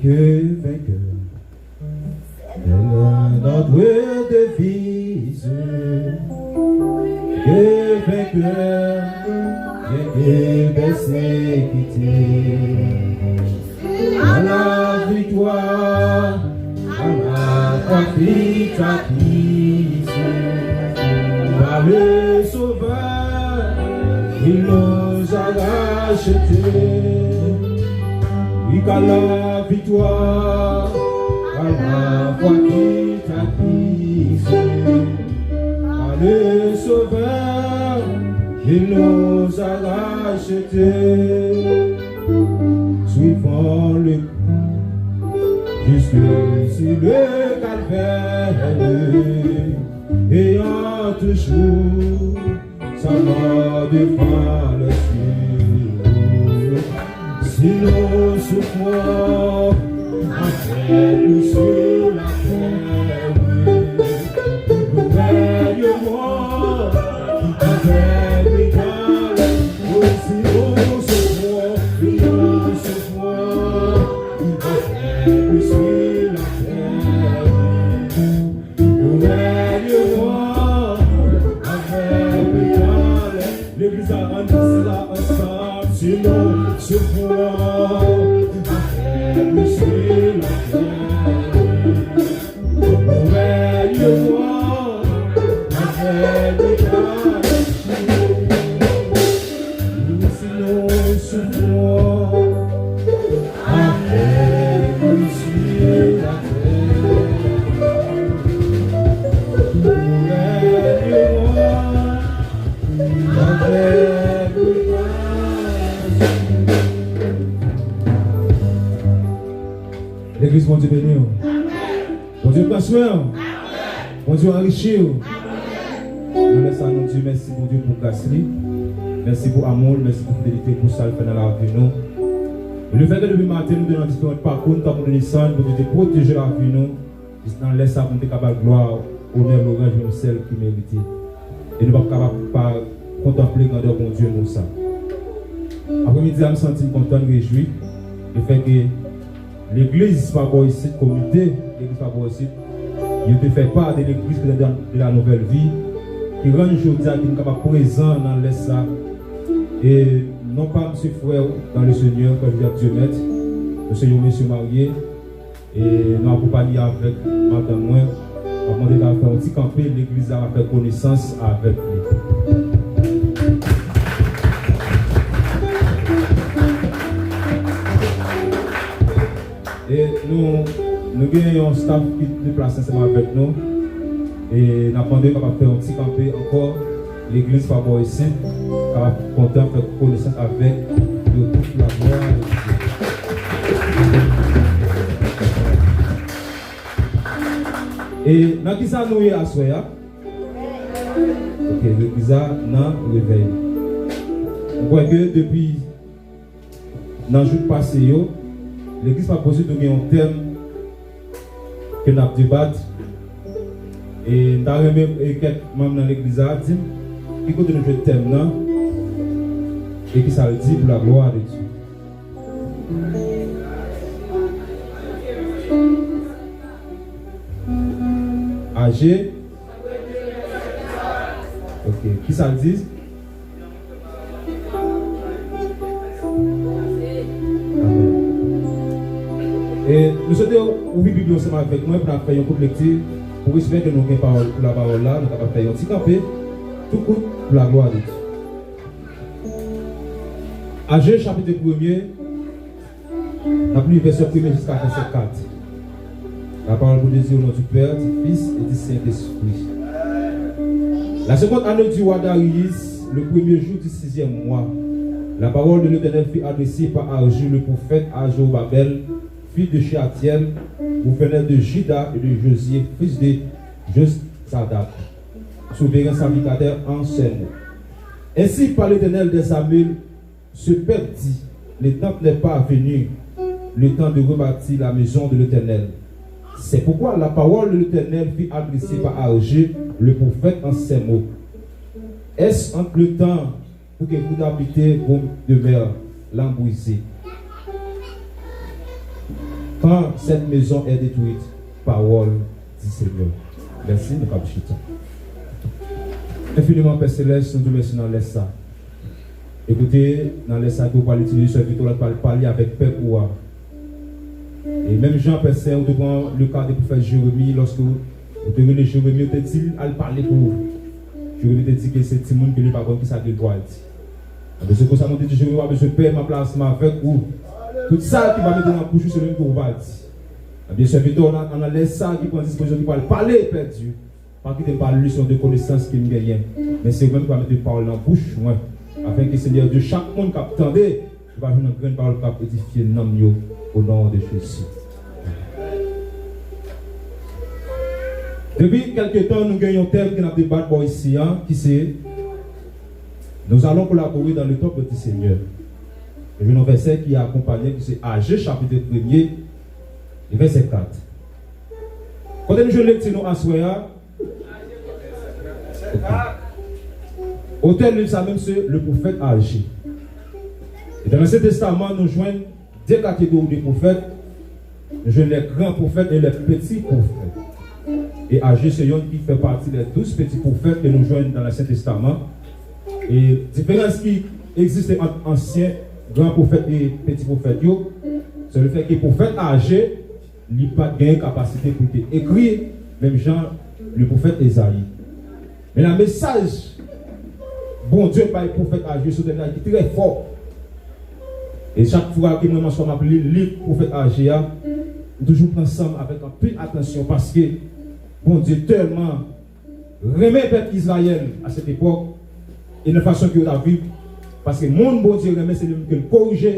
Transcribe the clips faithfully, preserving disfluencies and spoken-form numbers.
Que vainqueur, telle est notre devise. Que vainqueur, bien que persécuté. À la victoire, à la foi qui t'attise. Par le Sauveur, il nous a rachetés. Oui, qu'à la victoire, à la foi qui t'attise. Par le Sauveur, il nous a rachetés. Suivons le Christ jusque sur le calvaire, ayant toujours sa mort devant les yeux. Si nous souffrons avec lui sur la terre, nous règnerons avec lui dans les cieux. Si nous souffrons, si nous souffrons avec lui sur la terre, nous règnerons avec lui dans les... Legliz la, ann di sa ansanm. Si nous souffrons avec lui sur la terre, nous règnerons avec lui dans les cieux. Si nous souffrons avec lui sur la terre, nous règnerons avec lui dans les cieux. Legliz, Bondye beni w. Bondye pran swen w. Bondye anrichi w. Nan lè sa, nou di mèsi Bondye pou gras li. Mèsi pou amou l, mèsi pou fidelite, pou sa l fè nan lavi nou. Lefètke depi maten nou te nan diferan pakou, nou t ap monte desann, Bondye te pwoteje lavi nou. Jis nan lè sa pou nou te ka ba l glwa, onè, lwanj, menm sèl ki merite. E nou p ap kapab pa kontanple grandè Bondye nou sa. Apremidi a, m santi m kontan, m rejwi. Lefètke Legliz pa bò isit, komite Legliz pa bò isit, yo te fè pa de Legliz Kretyen de la Nouvelle Vie, ki rann jodi a ki n kapab prezan nan lè sa. E non pa m se frè w dans le Seigneur, frè Joseph Dieumet. Nou se yon mesye marye, e nou akonpaye avèk madanm mwen. M ap mande l ta fè yon ti kanpe, legliz la va fè konesans avèk li. E nou, nou gen yon staff ki deplase ansanm avèk nou. E n ap mande yo kapab fè yon ti kanpe ankò. Legliz pa bò isit, kapab kontan fè konesans avèk yo tout, la glwa de Dye. E nan kisa nou ye aswè a? Ok, legliz la nan revèy. M kwè ke depi nan jou k pase yo, legliz pa posib nou gen yon tèm ke n ap debat. E m ta renmen, e, kèk manm nan legliz la di m ki kote nou jwenn tèm nan e ki sa l di pou la glwa de Dye. Aje. Ok, ki sa l di? Amen. E nou swete w ouvri Bib yo ansanm avèk mwen pou n ap fè yon kout lekti. Pou respè ke nou gen pawòl, pou lapawòl la, nou kapab fè yon ti kanpe, tou kout, pou la glwa de Dye. Aje, chapit premye, n ap li vèsè premye jiska vèsè kat. La parole de Dieu au nom du Père, du Fils et du Saint-Esprit. La seconde année du roi Darius, le premier jour du sixième mois, la parole de l'Éternel fut adressée par Arjé le prophète à Zorobabel, fils de Shealtiel, gouverneur de Juda, et de Josué, fils de Jozadak, souverain sacrificateur, en ces mots. Ainsi parle l'Éternel des armées, ce peuple dit, le temps n'est pas venu, le temps de rebâtir la maison de l'Éternel. C'est pourquoi la parole de l'Éternel fut adressée par Arjé, le prophète, en ces mots. Est-ce entre le temps pour que vous habitez vos demeures, languissez? Quand cette maison est détruite, parole du Seigneur. Mèsi, nou kab chita. Enfiniman, Pè Selès, nou di w mèsi nan lè sa. E koute, nan lè sa ke w pral itilize sèvitè w la, pral pale avèk pèp ou a. E menm jan, Pè Sen, ou te pran le ka de pwofèt Jeremi, lòske ou te rele Jeremi, ou te di l al pale pou ou. Jeremi te di ke se timoun ke li pa konn kisa ke l pral di. Anben, se konsa mwen te di Jeremi, w pa bezwen pè, m ap la ansanm avèk ou. Tout sa ki va mete nan bouch ou, se li menm ke w va di. Anben, sèvitè w nan, nan lè sa ki pran dispozisyon, ki pral pale, Pè Dye. Pa kite m pa leson de konesans ke m genyen, men se ou menm ki va mete pawòl nan bouch mwen, afenke, Senyè Dye, chak moun k ap tande, yo va jwenn yon grenn pawòl k ap edifye nanm yo, o non de Jezi. Depi kèlke tan, nou gen yon tèm ke n ap debat bò isi a, ki se Nous allons collaborer dans le temple du Seigneur. Nou jwenn yon vèsè ki akonpanye, ki se Aje, chapit premye, e vèsè kat. Kote nou jwenn lekti nou aswè a? Otè liv sa menm se le pwofèt Aje. E nan Ansyen Testaman, nou jwenn de kategori de pwofèt. Nou jwenn les grands prophètes et les petits prophètes. E Aje se yonn ki fè pati de douz peti pwofèt ke nou jwenn nan Ansyen Testaman. E diferans ki egziste ant ansyen gran pwofèt e peti pwofèt yo, se le fè ke pwofèt Aje, li pa t genyen kapasite pou te ekri, menm jan le pwofèt Ezayi. Men la, mesaj Bondye bay pwofèt Aje se yon mesaj ki trè fò. E chak fwa ke mwen menm answè m ap li liv pwofèt Aje a, m toujou pran san m avèk anpil atansyon, paske Bondye tèlman renmen pèp Izrayèl a sèt epòk, e nan fason ke yo t ap viv, paske moun Bondye renmen, se li menm ke l korije,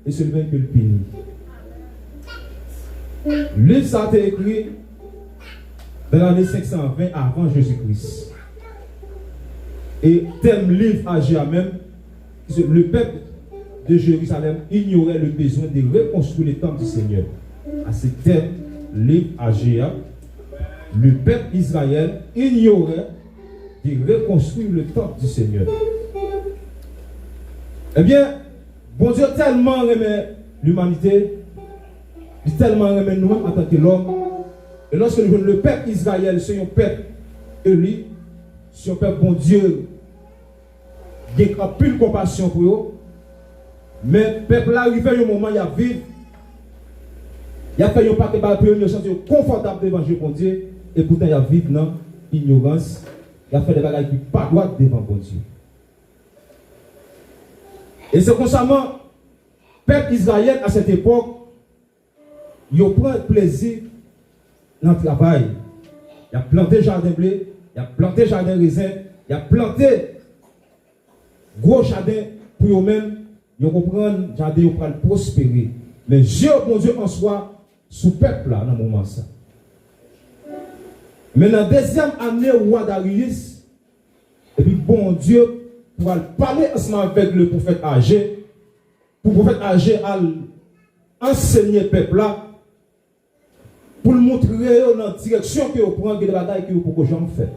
e se li menm ke l pini. Liv sa a te ekri nan lane senk san ven avan Jezi Kris. E tèm liv Aje a menm, ki se le peuple de Jérusalem ignorait le besoin de reconstruire le temple du Seigneur. A se tèm liv Aje a. Le peuple Israël ignorait de reconstruire le temple du Seigneur. Ebyen, Bondye tèlman renmen limanite, li tèlman renmen nou menm antanke lòm. E lòske nou jwenn le pèp Izrayèl, se yon pèp eli, se yon pèp Bondye gen anpil konpasyon pou yo, men pèp la rive yon moman y ap viv, y ap fè yon pakèt bagay pou yo, yo santi yo konfòtab devan je Bondye, e poutan y ap viv nan inyorans, y ap fè de bagay ki pa dwat devan Bondye. E se konsa, pèp Izrayèl a sèt epòk, yo pran plezi nan travay. Y ap plante jaden ble, y ap plante jaden rezen, y ap plante gwo jaden pou yo menm, yo konprann jaden yo pral pwospere. Men je Bondye answa sou pèp la nan moman sa. Men nan dezyèm ane wa Dariyis, epi Bondye pral pale ansanm avèk le pwofèt Aje, pou pwofèt Aje al ansenye pèp la, pou l montre yo nan direksyon ke yo pran, gen de bagay ke yo poko janm fè.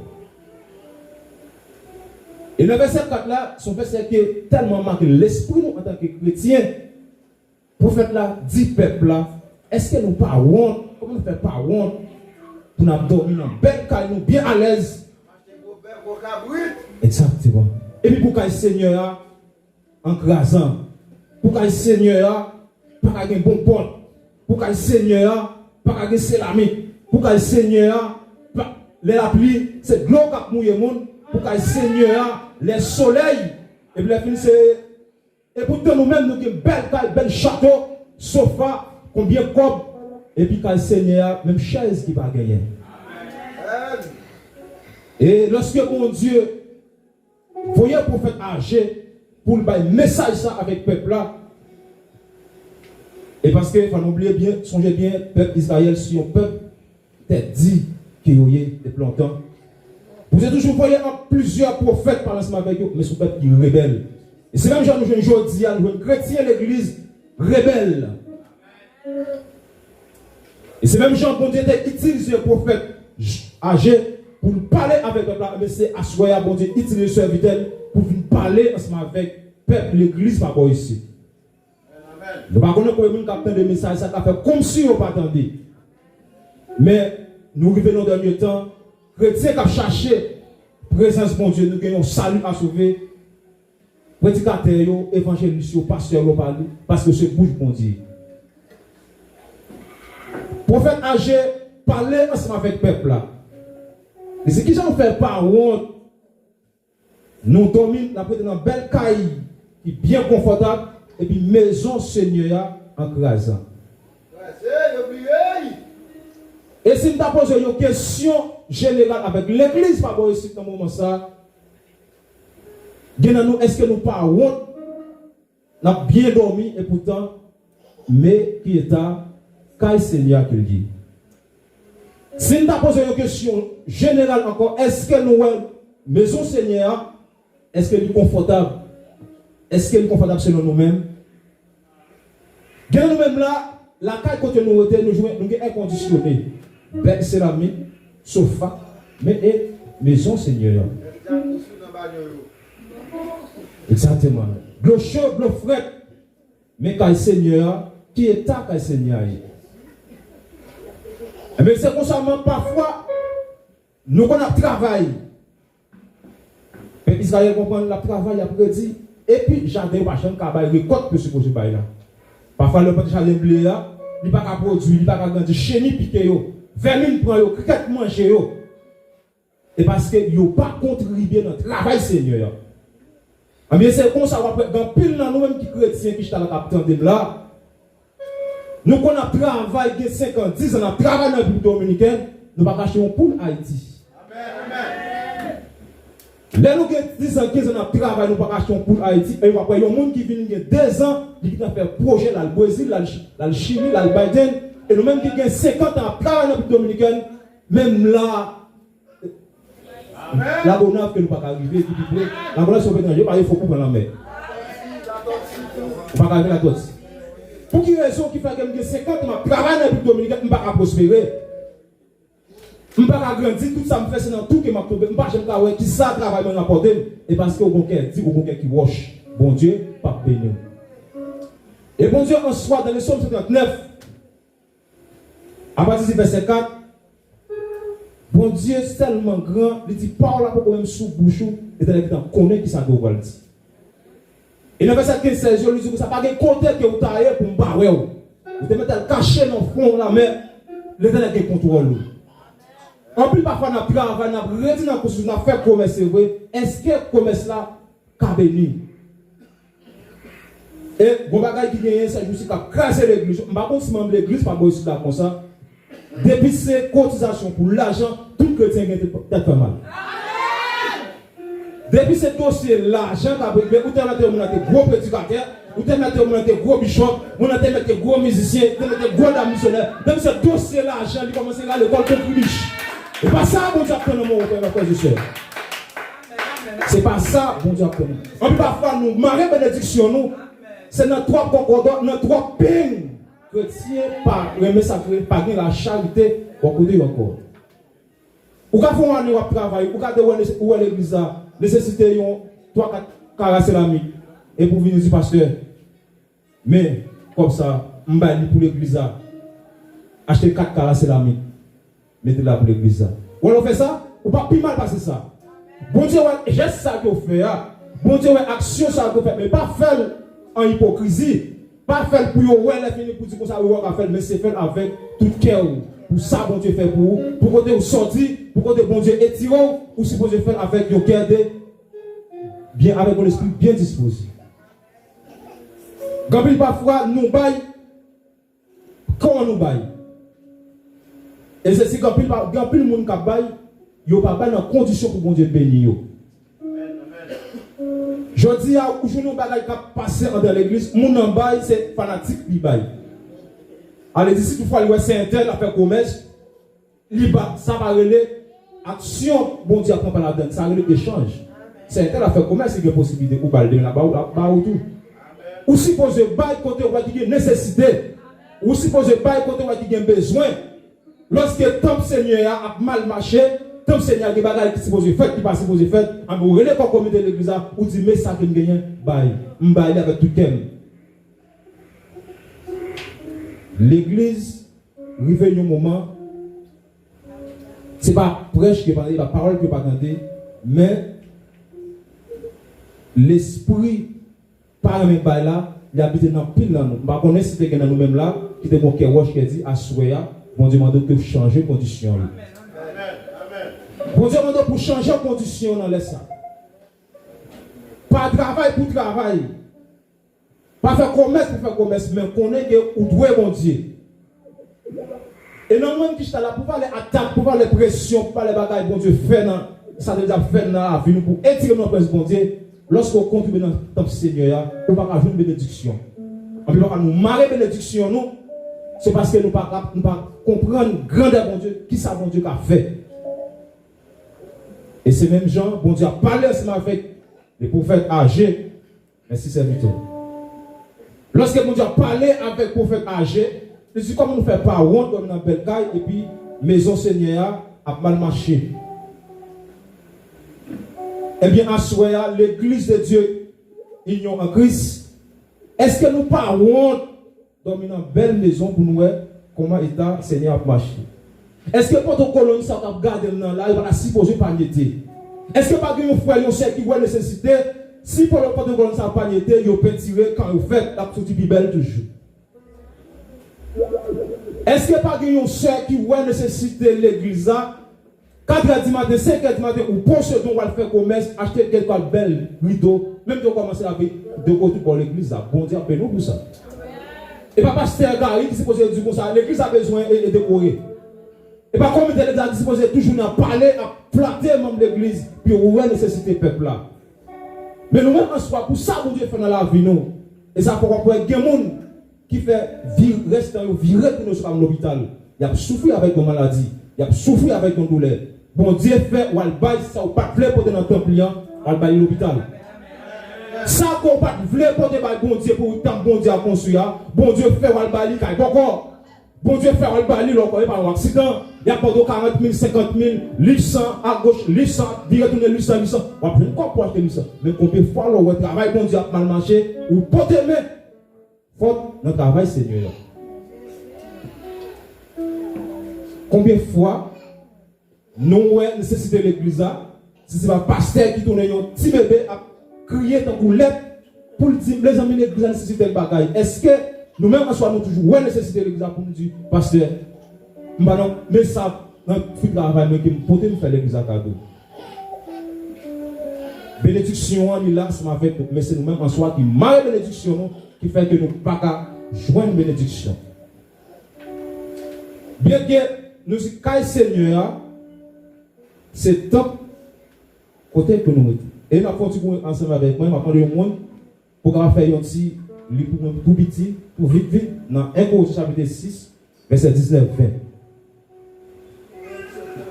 E nan vèsè kat la, se yon vèsè ki tèlman make lespri nou antanke kretyen. Pwofèt la di pèp la, èske nou pa wont? Kòman nou fè pa wont pou n ap dòmi nan bèl kay nou, byen alèz? Egzakteman. Epi pou kay Senyè a, an krazan. Pou kay Senyè a, pa ka gen bon pòt. Pou kay Senyè a, pa ka gen seramik. Pou kay Senyè a, pa, lè lapli, se dlo k ap mouye moun. Pou kay Senyè a, lè solèy, epi lè fin se, e poutan nou menm, nou gen bèl kay, bèl chato, sofa, konbyen kòb, epi kay Senyè a, menm chèz ki pa genyen. E lòske Bondye voye pwofèt Aje pou l bay mesaj sa avèk pèp la. E paske, fò nou bliye byen, sonje byen, pèp Izrayèl se yon pèp tèt di ke yo ye depi lontan. Bondye toujou voye an plizyè pwofèt pale ansanm avèk yo, men se yon pèp ki rebèl. E se menm jan nou jwenn jodi a, nou jwenn kretyen legliz rebèl. E se menm jan Bondye te itilize pwofèt J-, Aje pou l pale avèk pèp la, men se aswè a Bondye itilize sèvitè l pou vin pale ansanm avèk pèp legliz pa bò isit. Nou pa konnen konbyen moun k ap tande mesaj sa, k ap fè kòmsi yo pa tande. Men, nou rive nan dènye tan, kretyen k ap chache prezans Bondye, nou gen yon sali a sove. Predikatè yo, evanjelis yo, pastè yo, pa li, paske se bouch Bondye. Pwofèt Aje pale ansanm avèk pèp la. Li di, "Kijan nou fè pa wont? Nou dòmi, n ap rete nan bèl kay ki byen konfòtab, epi mezon Senyè a an krazan." Kraze, yo bliye. E si m ta poze yon kesyon jeneral avèk legliz pa bò isit nan moman sa, gen nan nou, èske nou pa wont? N ap byen dòmi, epoutan, men ki eta kay Senyè a ke l ye. Si n ta poze yon kesyon jeneral ankò, èske nou wè mezon Senyè a, èske li konfòtab? Èske li konfòtab selon nou menm? Gen nou menm la, lakay kote nou rete, nou jwenn, nou gen èkondisyone, bèl seramik, sofa, men e mezon Senyè a. Egzakteman. Dlo cho, dlo frèt, men kay Senyè a, ki eta kay Senyè a ye? Ebyen, se konsa, men pafwa, nou konn ap travay. Pèp Izrayèl konprann l ap travay, y ap redi. Epi, jaden yo pa janm ka bay rekòt yo sipoze bay la. Pafwa, lè w plante jaden ble a, li pa ka pwodui, li pa ka grandi, cheni pike yo, vèmin pran yo, krikèt manje yo. E paske yo pa kontribye nan travay Senyè a. Ebyen, se konsa w ap wè, gen anpil nan nou menm ki kretyen ki chita la k ap tande m la. Nou konn ap travay, gen senk an, diz an, n ap travay nan Repiblik Dominikèn, nou pa ka achte yon poul Ayiti. Lè nou gen diz an, kenz an, n ap travay, nou pa ka achte yon poul Ayiti, e w ap wè yon moun ki vin gen de zan, li gentan fè pwojè, l al Brezil, l al Chi-, l al Chili, l al Biden, e nou menm ki gen senkant an ap travay nan Repiblik Dominikèn, menm la, Lagonav ke nou pa ka rive, ki pi pre. Lagonav se yon peyi etranje, yo pa gen fon pou pran lanmè. Ou pa ka rive Latòti. Pou ki rezon ki fè ke m gen senkant an m ap travay nan Repiblik Dominikèn, m pa ka pwospere? M pa ka grandi, tout sa m fè se nan twou ke m ap tonbe. M pa janm ka wè kisa travay mwen rapòte m. E paske ou gon kè di, ou gon kè ki wòch. Bondye p ap beni w. E Bondye an swa, dan le Sòm san trannèf, apati di vèsè kat, Bondye tèlman gran, li di, pawòl la poko menm sou bouch ou, Letènèl gentan konnen kisa ke w pral di. E nan vèsè kenz, sèz yo, li di konsa, pa gen kote ke w ta ye pou m pa wè w. Ou te mèt al kache nan fon lanmè, Letènèl gen kontwòl ou. Anpil pafwa n ap travay, n ap redi nan konstriksyon, n ap fè komès, se vre. Èske komès la ka beni? E gon bagay ki genyen sèjousi k ap kraze legliz yo. M pa konn si manm legliz pa bò isit la konsa. Depi se kotizasyon pou lajan, tout kretyen gen tèt fè mal. Depi se dosye lajan k ap regle, ou te mèt yon moun nan te gwo predikatè, ou te mèt yon moun nan te gwo bichòp, moun nan te mèt te gwo mizisyen, te mèt te gwo dam misyonè. Depi se dosye lajan, li kòmanse rale kò l kon kribich. E pa sa Bondye ap tann nan men w, frè e sè. Se pa sa Bondye ap tann. Anpil pafwa nou mare benediksyon nou, se nan twòp konkòdans, nan twòp peng. Kretyen pa renmen sa k rele, pa gen lacharite bò kote yo ankò. Ou ka fè yon ane w ap travay, ou ka te wè nese-, ou wè legliz la nesesite yon twa kat kara seramik, epi w vini di, pastè, men kòb sa, m bay li pou legliz la. Achte kat kara seramik, mete la pou legliz la. Ou wè lè w fè sa, ou p ap pi mal pase sa. Bondye wè jès sa ke w fè a. Bondye wè aksyon sa ke w fè, men pa fè l an ipokrizi. Pa fè l pou yo wè, lè fini pou di konsa, wi, w ka fè l, men se fè l avèk tout kè w. Pou sa Bondye fè pou ou, pou kote w sòti, pou kote Bondye etire w, ou sipoze fè l avèk yon kè de byen, avèk yon lespri byen dispoze. Gen anpil pafwa, nou bay, kòman nou bay? E se si gen anpil pa-, gen anpil moun k ap bay, yo pa bay nan kondisyon pou Bondye beni yo. Jodi a, ou jwenn yon bagay k ap pase anndan legliz, moun nan bay, se fanatik li bay. Ale di, si toutfwa li wè se entèl ap fè komès, li ba, sa pa rele aksyon Bondye ap pran pa ladann, sa rele echanj. Se entèl ap fè komès, li gen posiblite ou ba l demen, l ap ba ou, l ap ba ou tou. Ou sipoze bay kote ou wè ki gen nesesite. Ou sipoze bay kote ou wè ki gen bezwen. Lòske tanp Senyè a ap mal mache, tanp Senyè a gen bagay ki sipoze fèt, ki pa sipoze fèt, anben ou rele kò komite legliz la, ou di, men sa ke m genyen, bay. M bay li avèk tout kè m. Legliz rive yon moman, se pa prèch ke yo pa tande, se pa pawòl ke yo pa tande, men lespri pa renmen bay la, li abite nan pil nan nou. M pa konnen si te gen nan nou menm la, ki te gon kè wòch ki di, aswè a, Bondye mande w ke w chanje kondisyon yo. Bondye mande w pou w chanje kondisyon nan lè sa. Pa travay pou travay. Pa fè komès pou fè komès, men konnen ke ou dwe Bondye. E nan mwen ki chita la, pou valè atak, pou valè presyon, pou valè bagay Bondye fè nan, Satan ap fè nan lavi nou pou etire nou nan prezans Bondye, lòske w kontribye nan tanp Senyè a, ou pa ka jwenn benediksyon. Anpil fwa nou mare benediksyon nou, se paske nou pa ka, nou pa konprann grandè Bondye, kisa Bondye ka fè. E se menm jan, Bondye ap pale ansanm avèk le pwofèt Aje, Mèsi, sèvitè. Lòske Bondye ap pale avèk pwofèt Aje, li di, kòman nou fè pa wont dòmi nan bèl kay epi mezon Senyè a ap mal mache? Ebyen, aswè a, Legliz de Dye, Inyon an Kris, èske nou pa wont dòmi nan bèl mezon pou nou wè kòman eta Senyè ap mache? Èske poto kolonn sa k ap gade m nan la, yo pa ta sipoze pa nyete? Èske pa gen yon frè, yon sè ki wè nesesite, si poto, poto kolonn sa pa nyete, yo pentire, kan yo fèt, l ap soti pi bèl toujou? Èske pa gen yon sè ki wè nesesite legliz la, katrè di maten, senkè di maten, ou posede w al fè komès, achte kèk bèl rido, menm ke w kòmanse lave de kote bò legliz la, Bondye ap beni w pou sa. E pa pastè Gary ki sipoze di konsa, legliz la bezwen e, e dekore. E pa komite legliz la ki sipoze toujou nan pale, ap flate manm legliz, pou yo wè nesesite pèp la. Men nou menm answa, pou sa Bondye fè nan lavi nou, e sa fè w ap wè gen moun ki fè vi-, rès tan yo vire tounen sou kay lopital. Y ap soufri avèk yon maladi, y ap soufri avèk yon doulè. Bondye fè w al bay sa w pa t vle pote nan tanp li an, w al bay li lopital. Sa ke w pa t vle pote bay Bondye pou tanp Bondye ap konstwi a, Bondye fè w al bay li kay bòkò. Bondye fè w al bay li lòkò, e pa yon aksidan. Y ap mande w karant mil, senkant mil, lit san, agoch, lit san, vire tounen lit san, lit san. W ap jwenn kòb pou achte lit san. Men konbyen fwa lè w wè travay Bondye ap mal mache, ou pote men? Fòt nan travay Senyè a. Konbyen fwa nou wè nesesite legliz la, si se pa pastè ki tounen yon ti bebe ap kriye tankou lèp pou l di, mezanmi, legliz la nesesite tèl bagay. Èske nou menm answa nou toujou wè nesesite legliz la pou nou di, pastè, m pa nan, men sa nan fwi travay mwen ke m pote m fè legliz la kado? Benediksyon an, li la ansanm avèk nou, men se nou menm answa ki mare benediksyon nou, ki fè ke nou pa ka jwenn benediksyon. Byenke nou di kay Senyè a, se tanp kote ke nou rete. E n ap fè yon ti kou ansanm avèk mwen, m ap mande yon moun pou kapab fè yon ti li pou mwen tou piti, tou vit vit, nan en Korentyen chapit sis, vèsè diznèf, ven.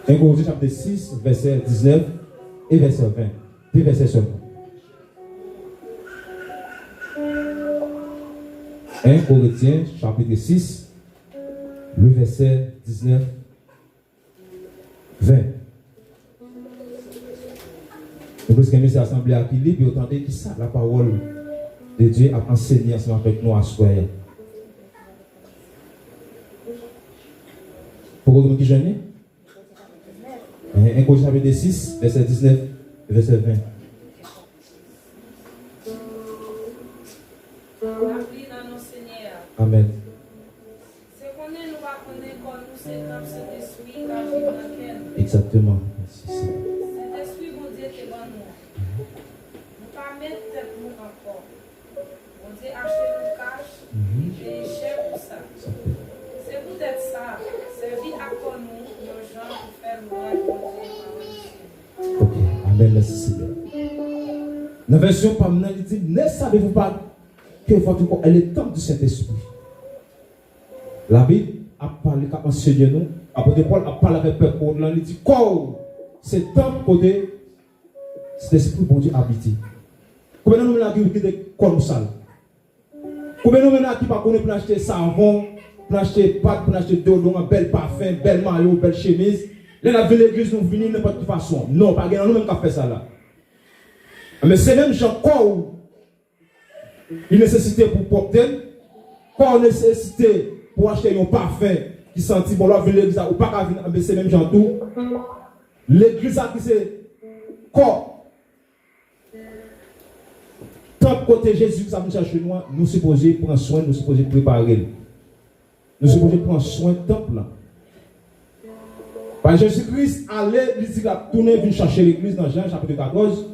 En Korentyen chapit sis, vèsè diznèf e vèsè ven. De vèsè sèlman. En Korentyen chapit sis, le vèsè diznèf, ven. Nou plis gen mesye asanble a ki li, pou yo tande kisa lapawòl de Dye ap ansenye ansanm avèk nou aswè a. Poko gen moun ki jwenn li? En, en Korentyen chapit sis, vèsè diznèf, vèsè ven. N ap li nan non Senyè a. Amèn. Se konnen nou pa konnen kò nou se tanp Sentespri k ap viv nan kè nou. Egzakteman. Mèsi, Senyè. Sentespri Bondye te ban nou an. Nou pa met tèt nou ankò. Bondye achte nou kach, li peye chè pou sa. Se poutèt sa, sèvi ak kò nou yon jan pou fè lwanj Bondye, pawòl Senyè. Ok, amèn, mèsi Senyè. Nan vèsyon pa m nan, li di, ne savez-vous pas que votre corps est le temple du Saint-Esprit? Labib ap pale, k ap ansenye nou, apot Pòl ap pale avèk pèp Korent lan, li di, kò w se tanp kote Sentespri Bondye abite. Konbyen nan nou menm la ki kite kò nou sal? Konbyen nou menm la ki pa konnen pou n achte savon, pou n achte pat, pou n achte deodoran, bèl pafen, bèl mayo, bèl chemiz? Lè n ap vin legliz, nou vini nenpòt ki fason. Non, pa gen nan nou menm k ap fè sa la. Men se menm jan kò w li nesesite pou pwòpte l, kò w nesesite pou w achte yon pafen ki santi bon, lè w ap vin legliz la, ou pa ka vin anbe se menm jan tou. Legliz la ki se kò tanp kote Jezi Kris ap vin chache nou an, nou sipoze pran swen, nou sipoze prepare l. Nou sipoze pran swen tanp lan. Paske Jezi Kris ale, li di l ap tounen vin chache legliz nan Jan chapit katòz.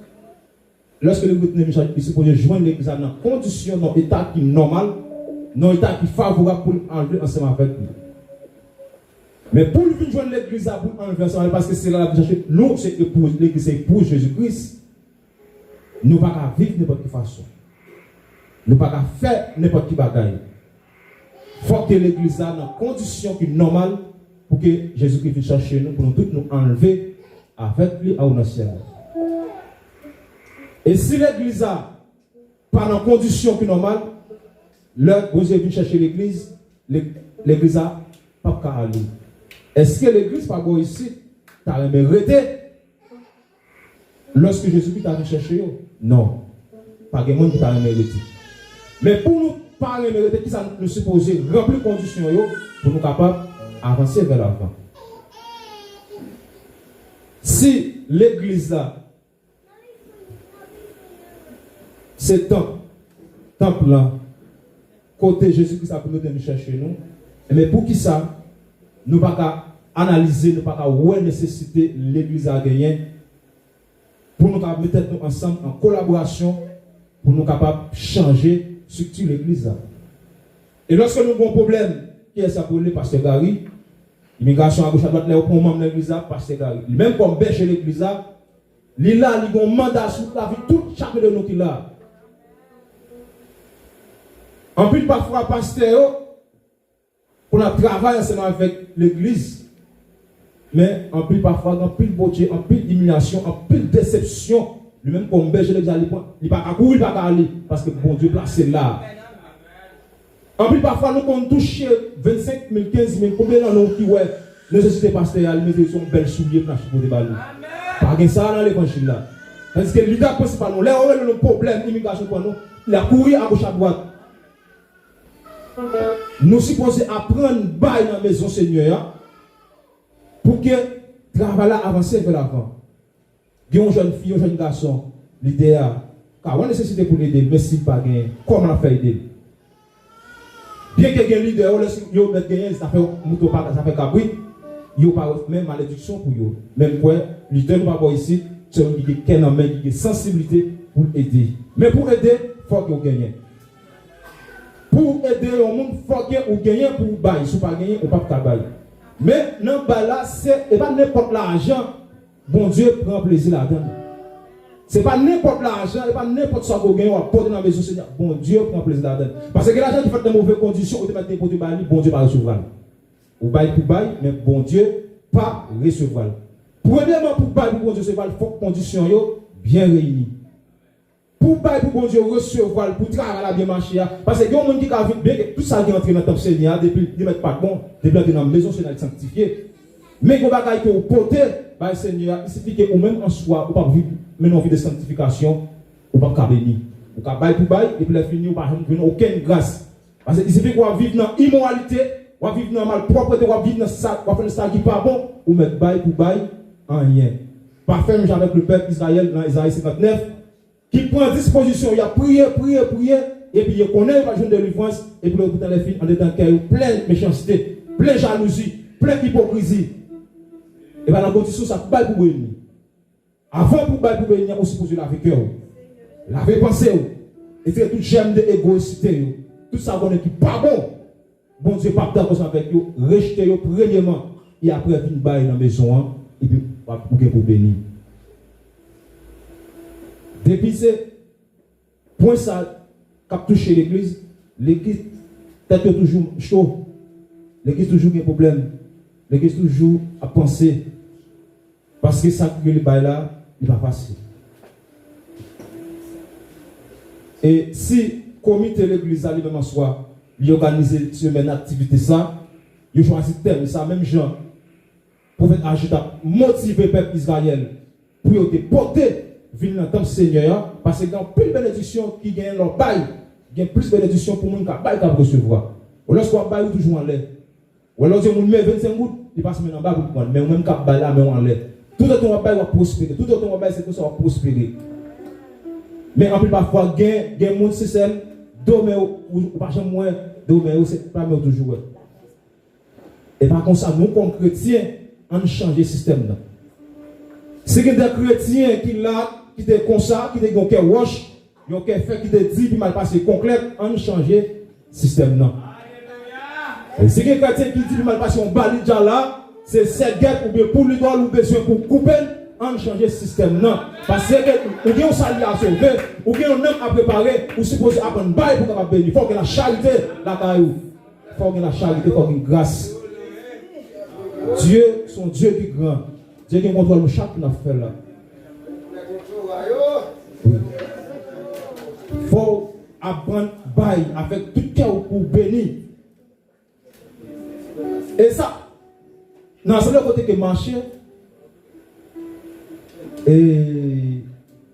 Lèske li retounen, li sipoze jwenn legliz la nan kondisyon, nan eta ki nòmal, nan eta ki favorab pou l antre ansanm avèk li. Men pou l vin jwenn legliz la, pou l antre ansanm avèk, paske se la l ap chache, nou se epou, legliz se epou Jezi Kris. Nou pa ka viv nenpòt ki fason. Nou pa ka fè nenpòt ki bagay. Fòk ke legliz la nan kondisyon ki nòmal pou ke Jezi Kris vin chache nou, pou nou tout nou anlve avèk li anwo nan syèl la. E si legliz la pa nan kondisyon ki nòmal, lè Bondye vin chache legliz, le- legliz la p ap ka ale. Èske legliz pa bò isit ta renmen rete? Lòske Jezikri ta vin chèche yo, non. Pa gen moun ki ta renmen rete. Men pou nou pa renmen rete, kisa nou sipoze ranpli kondisyon yo pou nou kapab avanse vè lavan? Si legliz la se tanp, tanp lan, kote Jezikri sa pou nou te vin chèche nou, men poukisa nou pa ka analize, nou pa ka wè nesesite legliz la genyen pou nou ka met tèt nou ansanm an kolaborasyon pou nou kapab chanje estrikti legliz la. E lòske nou gen yon pwoblèm, kiyès y ap rele? Pastè Gary. Imigrasyon agoch adwat, lè yo pran yon manm nan legliz la, Pastè Gary. Li menm kòm bèje legliz la, li la, li gen yon manda sou lavi tout chak de nou ki la. Anpil pafwa pastè yo, pou n ap travay ansanm avèk legliz. Men, anpil pafwa, gen anpil botye, anpil imilyasyon, anpil desepsyon. Li menm kòm bèje legliz la, li pran, li pa ka kouri, li pa ka ale, paske Bondye plase l la. Anpil pafwa, nou konn touche vennsenk mil, kenz mil, konbyen nan nou ki wè nesesite pastè a, li mete yon bèl soulye pou n achte pote ba li? Pa gen sa nan levanjil la. Tandiske lidè prensipal nou, lè yo rele nou pwoblèm imigrasyon pran nou, l ap kouri agoch adwat. Nou sipoze aprann bay nan mezon Senyè a pou ke travay la avanse vè lavan. Gen yon jèn fi, yon jèn gason, lidè a ka wè nesesite pou l ede l, men si l pa genyen, kòman l ap fè ede l? Byenke gen lidè yo, lè yo mèt genyen, zafè mouton pa, zafè kabrit, yo pa wè, men malediksyon pou yo. Men m kwè, lidè nou pa bò isit, se yon ki gen kè nan men, ki gen sansiblite pou l ede. Men pou ede, fòk yo genyen. Pou w ede yon moun, fòk ou genyen pou w bay. Si w pa genyen, ou p ap ka bay. Men, nan bay la, se, e pa nenpòt lajan Bondye pran plezi ladan l. Se pa nenpòt lajan, e pa nenpòt sa ke w genyen, w ap pote nan mezon Senyè a. Bondye pran plezi ladan l. Paske gen lajan ki fèt nan move kondisyon, ou te mèt depoze bay li, Bondye pa resevwa l. Ou bay pou bay, men Bondye pa resevwa l. Premyèman, pou bay pou Bondye resevwa l, fòk kondisyon yo byen reyini. Pou bay pou Bondye resevwa l, pou travay la byen mache a. Paske gen yon moun ki ka vin, byenke tout sa ki antre nan tanp Senyè a, depi li mèt pa t bon, depi l antre nan mezon Senyè a, li sanktifye. Men gen yon bagay ke ou pote bay Senyè a, i sifi ke ou menm an swa, ou p ap viv, mennen yon vi de sanktifikasyon, ou p ap ka beni. Ou ka bay pou bay, epi lè fini, ou pa janm jwenn okenn gras. Paske i sifi ke w ap viv nan imoralite, w ap viv nan malpwòpte, w ap viv nan sa, w ap fè sa ki pa bon, ou mèt bay pou bay, anyen. Pa fè menm jan avèk lepèp Izrayèl nan Ezayi senkantnèf, ki pran dispozisyon, y ap priye, priye, priye, epi yo konnen yo pa jwenn delivrans, epi lè yo poutan lè fin, andedan kè yo plen mechanste, plen jalouzi, plen ipokrizi. E pa nan kondisyon sa pou bay pou beni. Avan pou bay pou beni an, ou sipoze lave kè w, lave panse w, retire tout jèm de egoyisite yo, tout sa w konnen ki pa bon. Bondye p ap dakò ansanm avèk yo, rejte yo premyèman, e apre vin bay nan mezon an, epi w ap, ou gen pou beni. Depi se pwen sa k ap touche legliz, legliz, tèt yo toujou cho, legliz toujou gen pwoblèm, legliz toujou ap panse. Paske sa ki rele bay la, li pa fasil. E si komite legliz la, li menm an swa, li òganize semèn aktivite sa, yo chwazi tèm sa, menm jan pwofèt Aji t ap motive pèp Izrayèl pou yo te pote vin nan tanp Senyè a, paske gen anpil benediksyon ki genyen lè w bay, gen plis benediksyon pou moun k ap bay k ap resevwa. Ou lòske w ap bay, ou toujou anlè. Ou wè lè w di yon moun men vennsenk goud, li pase men anba pou l pran l. Men ou menm k ap bay la, men w anlè. Toutotan w ap bay, w ap pwospere. Toutotan w ap bay, se konsa w ap pwospere. Men anpil pafwa, gen, gen moun, se sèl do men w, ou, ou pa janm wè do men yo, se pa men w toujou wè. E pa konsa, nou kòm kretyen, ann chanje sistèm nan. Si gen de kretyen ki la, ki te konsa, ki te gen yon kè wòch, yon kè fè ki te di, pi mal pase konklèt, ann chanje sistèm nan. E si gen kretyen ki di, pi mal pase yon balidja la, se sègèt oubyen poulidòl ou bezwen pou koupe l, ann chanje sistèm nan. Paske ou gen yon sali a sove, ou gen yon nanm a prepare, ou sipoze aprann bay pou kapab beni. Fò w gen lacharite lakay ou. Fò w gen lacharite, fò w gen gras. Dye se yon Dye ki gran. Dye gen kontwòl nou chak pou n ap fè la. Wi. Fò w aprann bay avèk tout kè w pou w beni. E sa, nan asanble kote ke m mache, e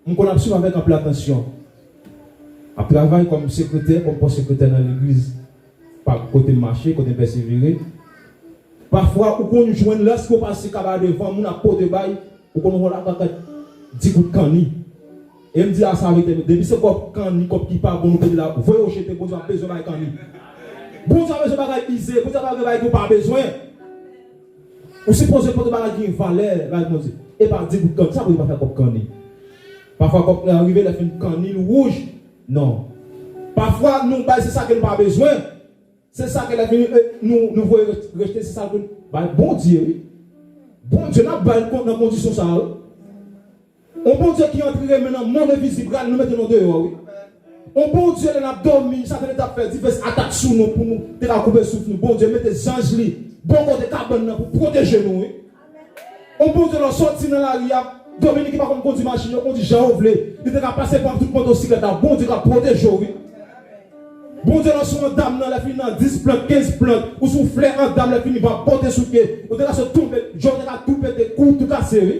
m konn ap swiv avèk anpil atansyon. M ap travay kòm sekretè, kòm pòs sekretè nan legliz, pa kote m mache, kote m pèsevere. Pafwa, ou konn jwenn lòske w pase kaba devan moun ap pote bay, ou konn wè la kakèt di goud kanni. E m di a sa verite, depi se kòb kanni, kòb ki pa bon, nou pote la, voye yo jete, Bondye pa bezwen bay kanni. Bondye pa bezwen bagay ize, Bondye pa bezwen bagay ke w pa bezwen. Ou sipoze pote bagay ki gen valè bay Bondye. E pa di goud kanni, sa Bondye pa fè kòb kanni. Pafwa kòb kanni rive, lè fin kanni, l wouj. Non. Pafwa, nou bay se sa ke nou pa bezwen. Se sa ke lè fini, eh, nou, nou voye rejte, se sa ke bay Bondye, wi. Bondye, n ap bay l kont nan kondisyon sa a, wi. On Bondye ki antre men nan monn envizib la, nou mete nou deyò, wi. On Bondye, lè n ap dòmi, Satan te ap fè divès atak sou nou pou nou te ka koupe souf nou. Bondye mete zanj li bò kote kabann nan pou pwoteje nou, wi. On Bondye lè w soti nan lari a, Dominik ki pa konn kondwi machin, yo kondwi jan yo vle. Li te ka pase pran tout motosiklèt la. Bondye ka pwoteje w, wi. Bondye lè w sou on dam nan, lè fini nan dis plant, kenz plant, ou sou flè on dam, lè fini va pote sou pye. Ou te ka sot tonbe, je w te ka tou pete, kou tou kase, wi.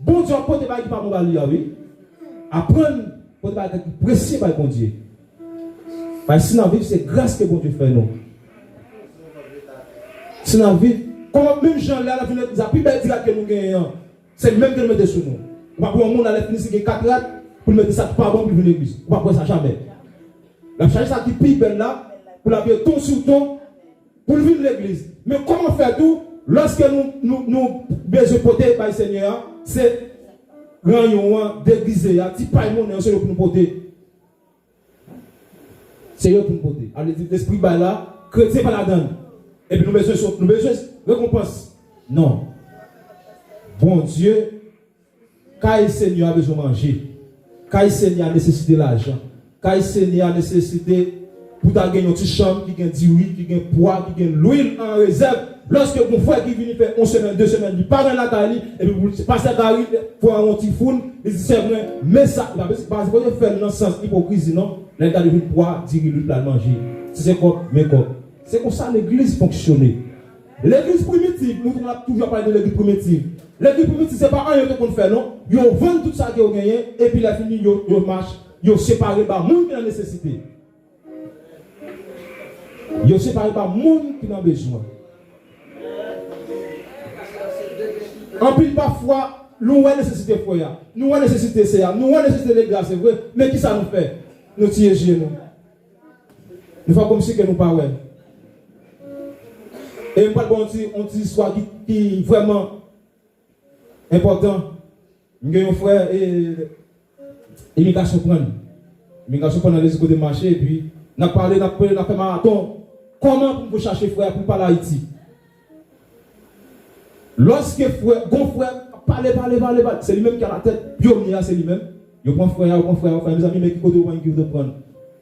Bondye ap pote bagay ki pa bon ba li a, wi. Aprann pote bagay ki presye bay Bondye. Paske si n ap viv, se gras ke Bondye fè nou. Si n ap viv, kòman menm jan lè l ap vin legliz la, pi bèl ti rad ke nou genyen an, se li menm ke l mete sou nou. Ou pa pou yon moun alè fini si gen kat rad, pou l mete sa k pa bon pou l vin legliz. Ou pa pou wè sa jamè. L ap chache sa ki pi bèl la, pou l abiye ton sou ton, pou l vin legliz. Men kòman fè tou, lòske nou, nou, nou bezwen pote bay Senyè a, se ranyon an, degize a, ti pay monnen an, se yo pou nou pote. Se yo pou n pote. A vle di, lespri bay la, kretyen pa ladan l. Epi nou bezwen sot, nou bezwen rekonpans. Non. Bondye, kay Senyè a bezwen manje. Kay Senyè a nesesite lajan. Kay Senyè a nesesite pou ta gen yon ti chanm ki gen diri, ki gen pwa, ki gen lwil an rezèv. Lòske gon frè ki vini fè yon semèn, de semèn, li pa gen lakay li, epi pou pastè Gary fè yon ti foun, li di sè mwen, men sa, li pa bezwen, pa bezwen fè l nan sans ipokrizi non, lè l gade vin pwa, diri, lwil pral manje. Si se kòb, men kòb. Se konsa legliz fonksyone. Legliz primitiv, nou ap toujou ap pale de legliz primitiv. Legliz primitiv, se pa anyen yo te konn fè non. Yo vann tout sa ke yo genyen, epi lè fini, yo, yo mach, yo separe ba moun ki nan nesesite. Yo separe pa moun ki nan bezwen. Anpil pafwa, nou wè nesesite frè a, nou wè nesesite sè a, nou wè nesesite legliz la, se vre, men kisa nou fè? Nou tiye je nou. Nou fè kòmsi ke nou pa wè. E m pral ba w yon ti, yon ti istwa ki, ki vrèman enpòtan. M gen yon frè, e, imigrasyon pran l. Imigrasyon pran l nan legliz kote m mache, epi n ap pale, n ap pale, n ap fè maraton. Kòman pou m pou chache frè a pou l pale Ayiti? Lòske frè, gon frè, pale, pale, pale, pale, se li menm ki alatèt, pyonye a, se li menm. Yo pran frè a, yo pran frè a, yo pran, mezanmi, men ki kote yo pran, ki kote yo pran.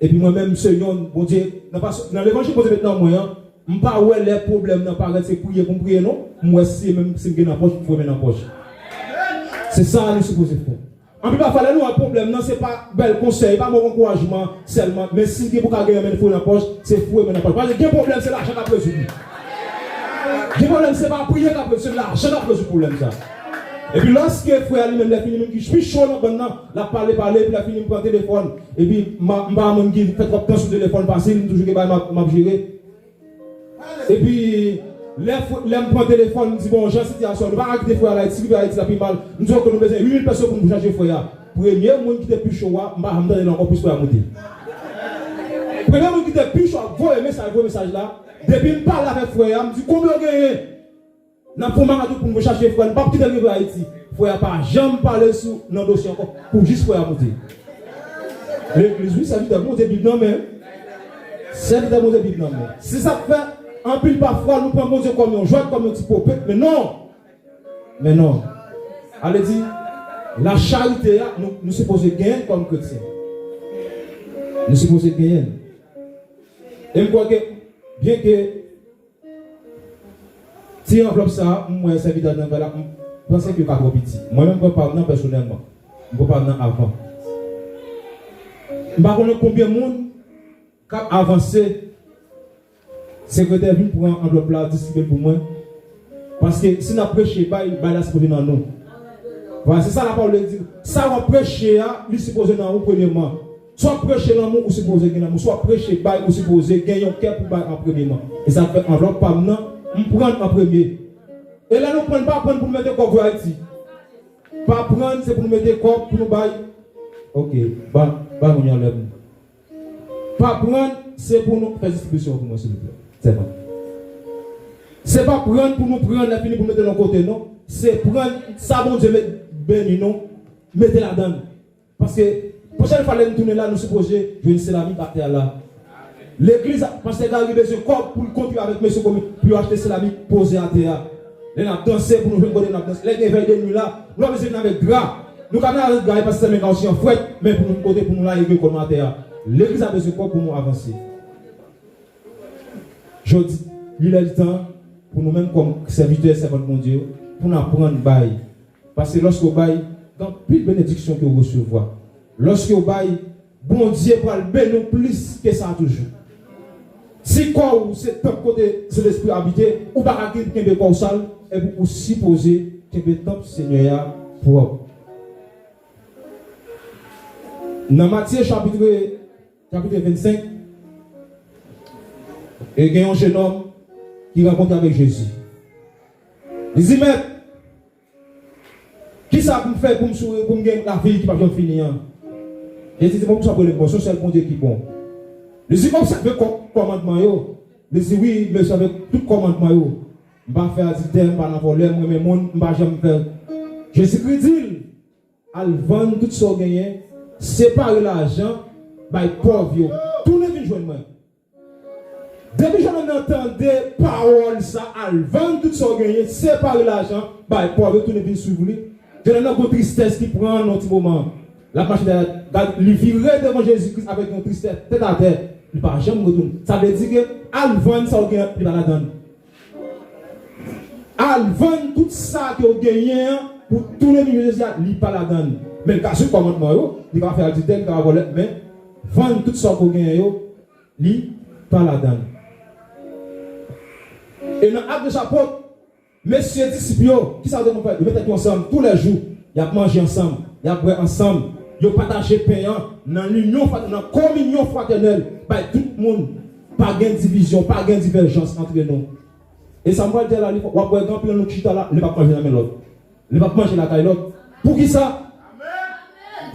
Epi mwen menm, se yonn, Bondye, nan pas-, nan levanjil Bondye met nan mwen an, m pa wè lè pwoblèm nan parèt, se priye pou m priye non. M wè si menm si m gen nan pòch, m foure men nan pòch. Se sa nou sipoze fè. Anpil pafwa, lè nou wè pwoblèm nan, se pa bèl konsèy, pa mòg ankourajman sèlman, men si gen pou ka gen yon men foure nan pòch, se foure men nan pòch. Paske gen pwoblèm, se lajan k ap rezoud li. Gen pwoblèm, se pa priye k ap rezoud, se lajan k ap rezoud pwoblèm sa. Epi lòske frè a li menm, lè fini, menm ki pi cho nan bann nan, l ap pale, pale, epi lè fini, m pran telefòn. Epi m pa, m pa moun ki fè twòp tan sou telefòn fasil, m toujou gen bagay m ap, m ap jere. Epi, lè, fr- lè m pran telefòn, m di, "Bon, jan sitiyasyon, nou pa ka kite frè a Ayiti, rive Ayiti la pi mal." M di, "Ok, nou bezwen uit mil pèso pou nou chache frè a." Premye moun ki te pi cho a, m pa janm tande l ankò, plis frè a moute. Premye moun ki te pi cho ap voye mesaj, voye mesaj la, depi m pale avèk frè a, m di, "Konbyen w genyen?" N ap fè yon maraton pou nou chache frè, nou p ap kite l rive Ayiti. Frè a pa janm pale sou nan dosye ankò, pou jis frè a moute. Legliz, wi, sèvitè Bondye, Bib nan men. Sèvitè Bondye, Bib nan men. Se sa k fè, anpil pafwa, nou pran Bondye kòm yon jwèt, kòm yon ti popet, men non! Men non. Ale di, lacharite a, nou, nou sipoze genyen kòm kretyen. Nou sipoze genyen. E m kwè ke, byen ke Ti anvlòp sa a, m wè sèvitè nan fè la, m panse ke yo ka twò piti. Mwen menm, m pran pa m nan pèsonèlman. M pran pa m nan avan. M pa konnen konbyen moun k ap avanse. Sekretè vin pran anvlòp la, distribye l pou mwen. Paske si n ap preche, bay, bay la sipoze nan nou. Vwala, se sa lapawòl de Dye di. Sa w ap preche a, li sipoze nan ou premyèman. Si w ap preche lanmou, ou sipoze gen lanmou. Si w ap preche bay, ou sipoze gen yon kè pou bay an premyeman. E sa k fè anvlòp pa m nan, m pran l an premye. E lè nou pran l, pa pran l pou nou mete kòb pou Ayiti. Pa pran l, se pou nou mete kòb pou nou bay. Ok, ba, ba moun yo anlè m. Pa pran l, se pou nou fè distribisyon pou mwen, silvouplè. Sèlman. Se pa pran l pou nou pran l, lè fini pou nou mete l yon kote, non. Se pran l, sa Bondye met beni nou, mete ladan l. Paske, pwochèn fwa lè n tounen la, nou sipoze jwenn seramik atè a la. Legliz, pastè Gary bezwen kòb pou l kontribye avèk mesye komi pou yo achte seramik poze atè a. Lè n ap danse, pou nou jwenn kote n ap danse. Lè gen vèy de nwi la, nou pa bezwen vin avèk dra. Nou ka vin avèk dra, e pastè Menga osi an fwèt, men pou nou kote pou nou lage kò nou atè a. Legliz la bezwen kòb pou nou avanse. Jodi, li lè li tan pou nou menm kòm sèvitè, sèvant Bondye yo, pou n aprann bay. Paske lòske w bay, gen anpil benediksyon ke w resevwa. Lòske w bay, Bondye pral beni w plis ke sa toujou. Si kò w se tanp kote Sentespri abite, ou pa ka kenbe kò w sal, epi ou sipoze kenbe tanp Senyè a pwòp. Nan Matye chapit, chapit vennsenk, e gen yon jennonm ki rankontre avèk Jezi. Li di, "Mèt, kisa pou m fè pou m sou, pou m gen lavi ki p ap janm fini an?" Jezi di, "Bon, poukisa w ap rele m bon? Se yon sèl Bondye ki bon." Li di, "Obsève kò-, kòmandman yo." Li di, "Wi, m obsève tout kòmandman yo. M pa fè adiltè, m pa nan vòlè, m renmen moun, m pa janm fè." Jezikri di l, "Al vann tout sa w genyen, separe lajan, bay pòv yo. Tounen vin jwenn mwen." Depi jennonm nan tande pawòl sa, "Al vann tout sa w genyen, separe lajan, bay pòv yo, tounen vin swiv li." Jennonm nan gon tristès ki pran l yon ti moman. L ap mache dèyè, gad, li vire devan Jezikri avèk yon tristès, tèt atè. Li pa janm retounen. Sa vle di ke al vann sa w genyen, li pa ladan l. Al vann tout sa ke w genyen an pou tounen vin jwenn Jezi a, li pa ladan l. Men l ka swiv kòmandman yo, li ka fè adiltè, li ka vòlè, men vann tout sa ke w genyen yo, li pa ladan l. E nan Actes des Apôtres, mesye disip yo, kisa yo te konn fè? Yo met tèt yo ansanm toulèjou, y ap manje ansanm, y ap bwè ansanm, yo pataje pen an nan linyon fratè-, nan kominyon fratènèl, bay tout moun, pa gen divizyon, pa gen divèjans antre nou. E sa m pral di a la, li, w ap wè gen anpil nan nou ki chita la, li p ap manje nan men lòt. Li p ap manje lakay lòt. Poukisa?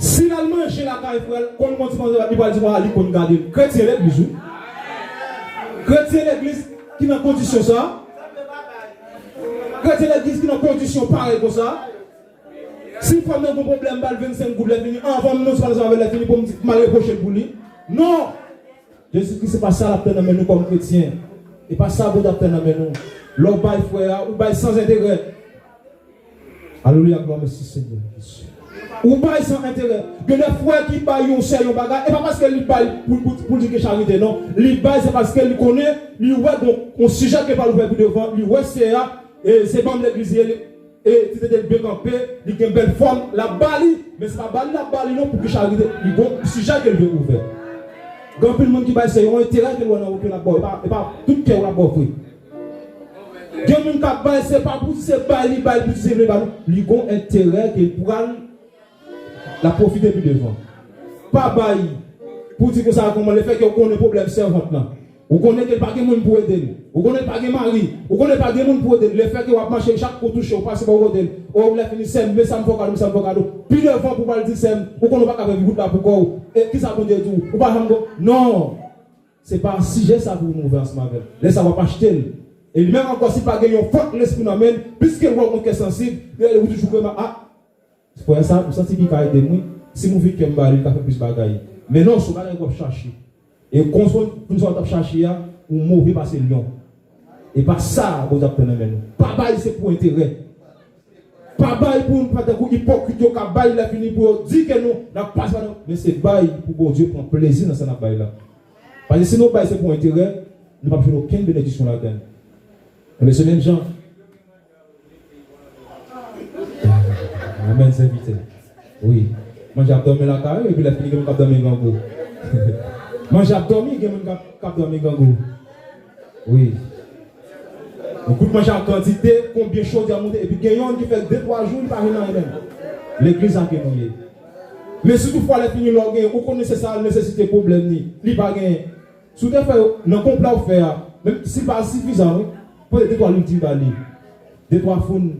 Si l al manje lakay frè l, konn konn ti manje, li pral di, "Wa, li konn gade l." Kretyen legliz, wi. Kretyen legliz ki nan kondisyon sa. Kretyen legliz ki nan kondisyon parèy konsa. Si frè m nan gon pwoblèm, ba l vennsenk goud lè fini. Anvan m nan sipèvizyon avè l lè fini pou m di, m al repwoche l pou li. Non! Jezikri, se pa sa l ap tann nan men nou kòm kretyen. E pa sa Bondye ap tann nan men nou. Lè w bay frè a, ou bay san enterè. Alelouya, glwa, mèsi Senyè Jezi. Ou bay san enterè. Gen de frè ki bay yon sè yon bagay, e pa paske li bay pou, pou, pou l di gen charite, non. Li bay, se paske li konnen, li wè gon, gon sijè ke pral ouvè pi devan, li wè sè a, e se manm legliz li ye, li, e ti tete l byen kanpe, li gen bèl fòm, l ap ba li, men se pa ba li l ap ba li non pou ki charite, li gon sijè ke l vle ouvè. Gen anpil moun ki bay se yon enterè ke l wè nan ou ke l ap ba w, e pa, e pa tout kè w l ap ba w vre. Gen moun k ap bay, se pa pou di se bay li bay, pou di se vle bay non. Li gon enterè ke l pral, l ap pwofite pi devan. Pa bay pou di konsa kòman, lefètke w konnen pwoblèm sèvant lan. Ou konnen ke l pa gen moun pou ede l. Ou konnen l pa gen mari. Ou konnen l pa gen moun pou ede l. Lefètke w ap mache, chak kou w touche, w pase bò kote l. O, lè fini, sè m, men sa m fè w kado, men sa m fè w kado. Pi devan pou w pral di sè m, ou konnen w pa ka fè wout la pou kò w. E kisa Bondye di w? Ou pa janm gon. Non! Se pa sijè sa pou nou ouvè ansanm avè l. Lè sa w ap achte l. E li menm ankò, si l pa gen yon fòt lespri nan men l, piske l wè w gon kè sansib, ou toujou kwè, a, frè sa, m santi li ka ede m, wi. Si m ouvri kè m ba li, li ka fè plis bagay. Men non, se yon bagay w ap chache. E konsa, pou sa w t ap chache a, ou move pase lyon. E pa sa Bondye ap tann nan men nou. Pa bay se pou enterè. Pa bay pou nou pa tankou ipokrit yo k ap bay lè fini pou yo di ke nou, n ap pase pa nan. Men se bay pou Bondye pran plezi nan sa n ap bay la. Paske si nou bay se pou enterè, nou p ap jwenn okenn benediksyon ladan l. Ebyen, se menm jan. Amèn, sèvitè. Wi. Manje ap dòmi lakay ou, epi lè fini gen moun k ap dòmi grangou. Manje ap dòmi, gen moun k ap, k ap dòmi grangou. Wi. Yon kout manje ak kantite, konbyen chodyè moute, epi gen yonn ki fè de, twa jou, li pa jwenn anyen menm. Legliz la ke nou ye. Men si toutfwa lè fini lè w genyen, ou konnen se sa nesesite pwoblèm li, li pa genyen. Si w te fè nan konpla w fè a, menm si l pa sifizan, wi, pote de twa lwil di ba li. De twa foun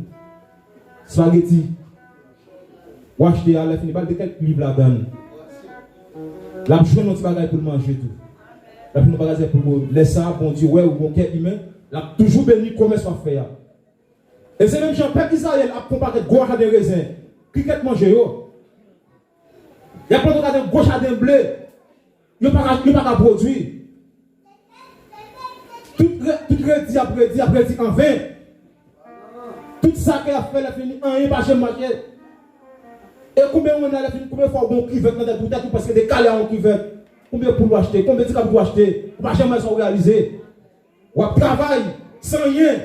espageti. W achte a, lè fini, ba l de kèk liv ladan l. L ap jwenn yon ti bagay pou l manje tou. L ap jwenn yon bagay pou l bwè. Lè sa a, Bondye wè ou gon kè imen, l ap toujou beni komès w ap fè a. E se menm jan pèp Izrayèl ap fè yon pakèt gwo jaden rezen, ki kèt manje yo. Y ap plante yon gwo jaden ble, yo pa ka, yo pa ka pwodui. Tout re-, tout redi ap redi, ap redi anven. Tout sa ke y ap fè, lè fini, anyen pa janm mache. E konbyen ou wè nan lè fini, konbyen fwa ou gen yon kivèt nan tèt ou, tèt ou prèske dekale a yon kivèt? Konbyen poul ou achte? Konbyen ti kabrit ou achte? Ou pa janm wè sa ou reyalize. W ap travay san anyen.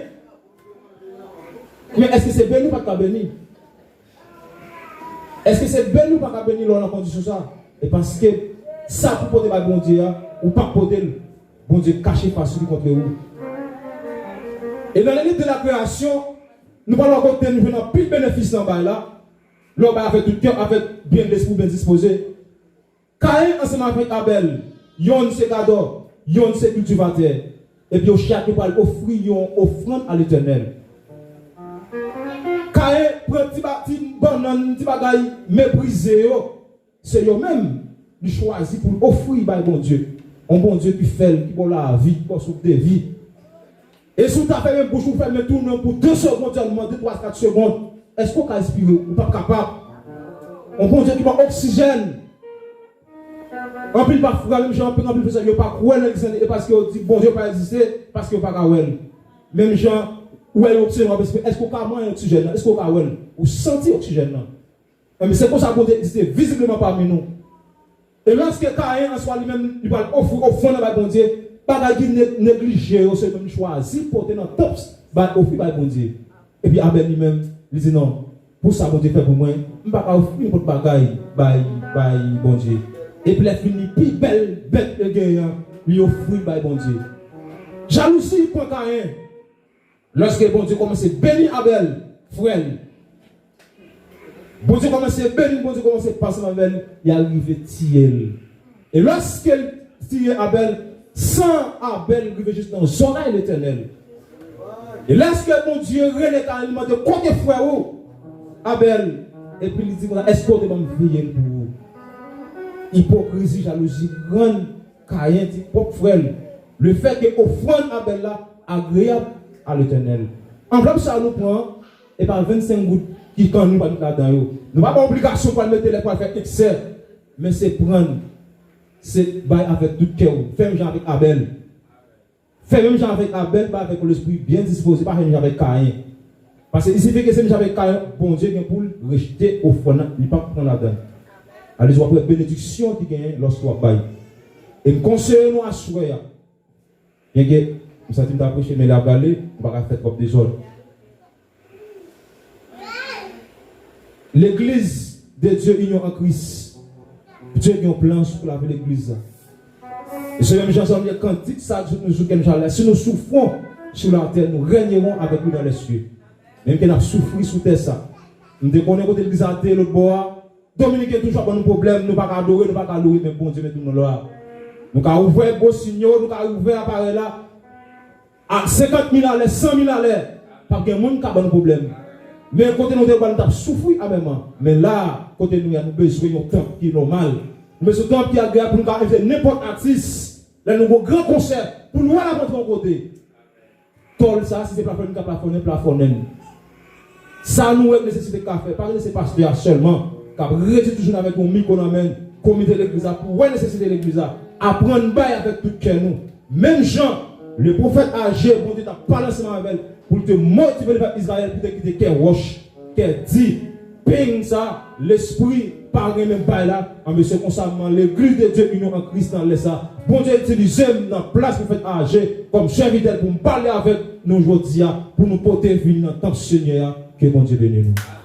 Men èske se beni ou pa t ka beni? Èske se beni ou pa ka beni lè w nan kondisyon sa? E paske sa pou pote bay Bondye a, ou p ap pote l. Bondye kache fas li kont ou. E nan lelit de la kreyasyon, nou pral wè kote nou jwenn anpil benefis nan bay la. Lè w bay avèk tout kè, avèk byen lespri, byen dispoze. Kayen ansanm avèk Abèl, yonn se gadò, yonn se kiltivatè, epi yo chak yo pral ofri yon ofrann a Letènèl. Kayen pran ti ba-, ti bannann, ti bagay meprize yo, se yo menm li chwazi pou l ofri bay Bondye. Yon Bondye ki fè l, ki ba w lavi, ki ba w souf de vi. E si w ta fèmen bouch ou, fèmen tou non pou de segond sèlman, de, twa, kat segond, èske w ka respire? Ou p ap kapab. Yon Bondye ki ba w oksijèn. Anpil pa frè, menm jan anpil, anpil frè, yo pa kwè nan egzistans, e paske yo di Bondye pa egziste, paske yo pa ka wè l. Menm jan, ou wè yon oksijèn, w ap respire, èske w ka manyen oksijèn nan? Èske w ka wè l? Ou santi oksijèn nan? Enben, se konsa Bondye egziste vizibleman pami nou. E lòske Kayen, answa li menm, li pral ofri ofrann nan bay Bondye, bagay ki ne-, neglije yo, se menm li chwazi pote nan tanp bay ofri bay Bondye. Epi Abèl li menm, li di, "Non, pou sa Bondye fè pou mwen, m pa ka ofri nenpòt bagay bay, bay Bondye." Epi lè fini, pi bèl bèt li genyen an, li ofri l bay Bondye. Jalouzi pran Kayen. Lòske Bondye kòmanse beni Abèl, frè l, Bondye kòmanse beni l, Bondye kòmanse pase avè l, li al rive tiye l. E lòske l tiye Abèl, san Abèl rive jis nan zòrèy Letènèl. E lòske Bondye rele Kayen, li mande, "Kote frè ou, Abèl?" Epi li di konsa, "Èske w te ban m veye l pou ou?" Ipokrizi, jalouzi rann Kayen di pwòp frè l, lefètke ofrann Abèl la agreyab a Letènèl. Anvlòp sa a nou pran, e pa vennsenk goud ki kan nou pral met ladan yo. Nou pa gen obligasyon pou al mete lè pou al fè eksè, men se pran, se bay avèk tout kè w. Fè menm jan avèk Abèl. Fè menm jan avèk Abèl, bay avèk yon lespri byen dispoze, pa fè menm jan avèk Kayen. Paske i sifi ke se menm jan avèk Kayen, Bondye gen pou l rejte ofrann nan, li p ap pran ladan l. Alèz w ap wè benediksyon ki genyen lòske w ap bay. E m konseye nou aswè a, byenke m santi m ta preche, men lè ap rale, m pa ka fè twòp dezòd. Legliz de Dye Inyon an Kris. Dye gen yon plan sou lavi legliz la. E se menm jan sa nou gen kantik sa di nou sou kè nou chalè. Si nous souffrons sur la terre, nous régnerons avec lui dans les cieux. Menm ke n ap soufri sou tè sa. M te konnen kote legliz la te lòt bò a. Dominiken toujou ap ban nou pwoblèm, nou pa ka adore, nou pa ka louwe, men Bondye met nou nan lwa. Nou ka ouvè bosiny yo, nou ka ouvè aparèy la a senkant mil alè, san mil alè. P ap gen moun k ap ban nou pwoblèm. Men kote nou te pral, nou t ap soufri amèman. Men la, kote nou ye a, nou bezwen yon tanp ki nòmal. Nou bezwen yon tanp ki agreyab pou nou ka envite nenpòt atis. Lè nou gen yon gran konsè, pou nou wè l ap antre yon kote. Tòl sa, si se plafonnen, nou ka plafonnen, plafonnen. Sa nou wè nesesite ka fè, pa rete se pastè a sèlman k ap rete toujou avèk yon mikwo nan men, komite legliz la, pou wè nesesite legliz la, aprann bay avèk tout kè nou. Menm jan le pwofèt aje, Bondye t ap pale ansanm avè l pou l te motive lepèp Izrayèl pou te kite kè wòch, kè di, peng sa, lespri pa renmen bay la, anben se konsa m, legliz de Dye Inyon an Kris nan lè sa, Bondye itilize m nan plas pwofèt aje kòm sèvitè l pou m pale avèk nou jodi a, pou nou pote vin nan tanp Senyè a, ke Bondye beni nou.